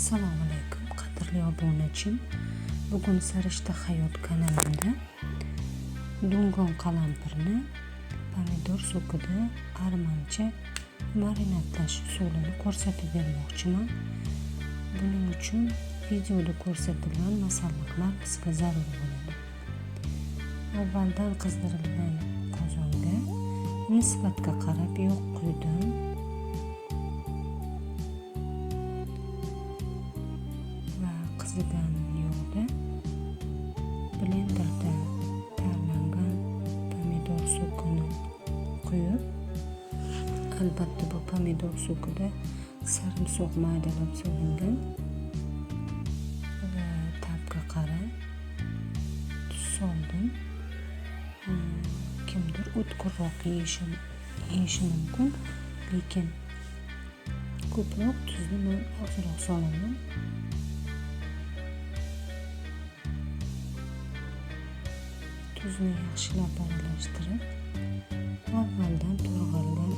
Assalomu alaykum, qadrli obunachim. Bugun Sarishta Hayot kanalimda dungon qalampirni pomidor sokida armancha marinadlash usulini ko'rsatib bermoqchiman. Buning uchun videoda ko'rsatilgan masalliqlar bizga zarur bo'ladi. Avvaldan qizdirilgan qozonga nisbatga qarab yog' quydim. Va qizigan yog'da blenderda tayyorlangan pomidor sokini quyib, albatta bu pomidor sokida sarimsoq maydalab solingan va ta'bga qarab tuz soldim. Kimdir o'tkirroq yeyishi mumkin, lekin ko'proq tuzni men ozroq solaman. Tuzni yaxshilab aralashtirib, avvaldan to'g'ralgan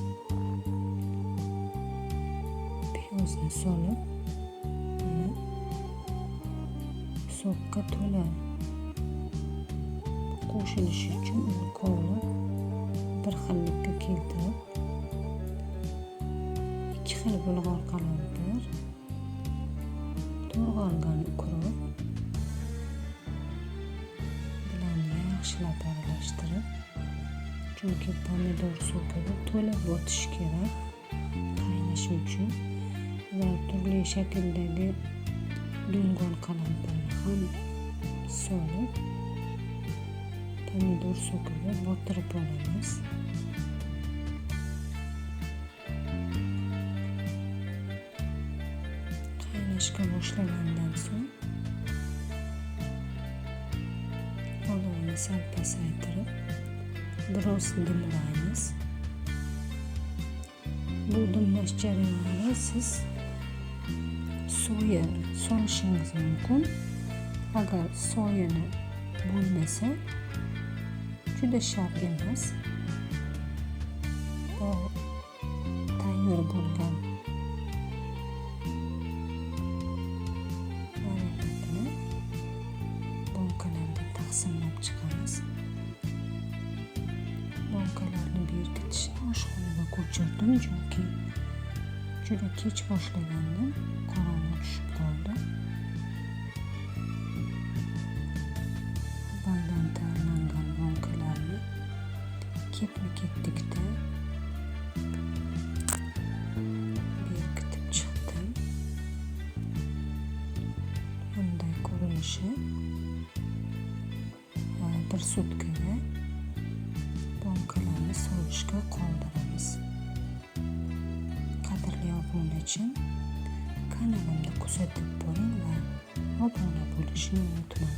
piyozni solib, uni sokka to'la qo'shilishi uchun uni kovlab bir xillikka keltirib, 2 xil bulg'or qalampir, to'g'ralgan ukrop bilan yaxshilab aralashtirib, chunki pomidor sokida to'la botishi kerak qaynashi uchun, va turli shakldagi dungon qalampirni ham solib pomidor sokiga botirib olamiz. Qaynashga boshlagandan so'ng olovni sal pasaytirib biroz dimlaymiz. Bu dimlash jarayonida siz soya solishingiz mumkin. Agar soyani bo'lmasa juda shart emas. Bu tayyor bo'lgan marinadni bankalarga taqsimlab chiqamiz. Bankalarni berkitishni oshxonaga ko'chirdim, chunki juda kech boshlagandim, qorong'i tushib qoldi. Avvaldan tayyorlangan bankalarni ketma-ketlikda berkitib chiqdim. Bunday ko'rinishi va bir sutkaga bankalarni sovishga qoldiramiz. Qadrli obunachim, kanalimni kuzatib boring va obuna bo'lishni unutmang.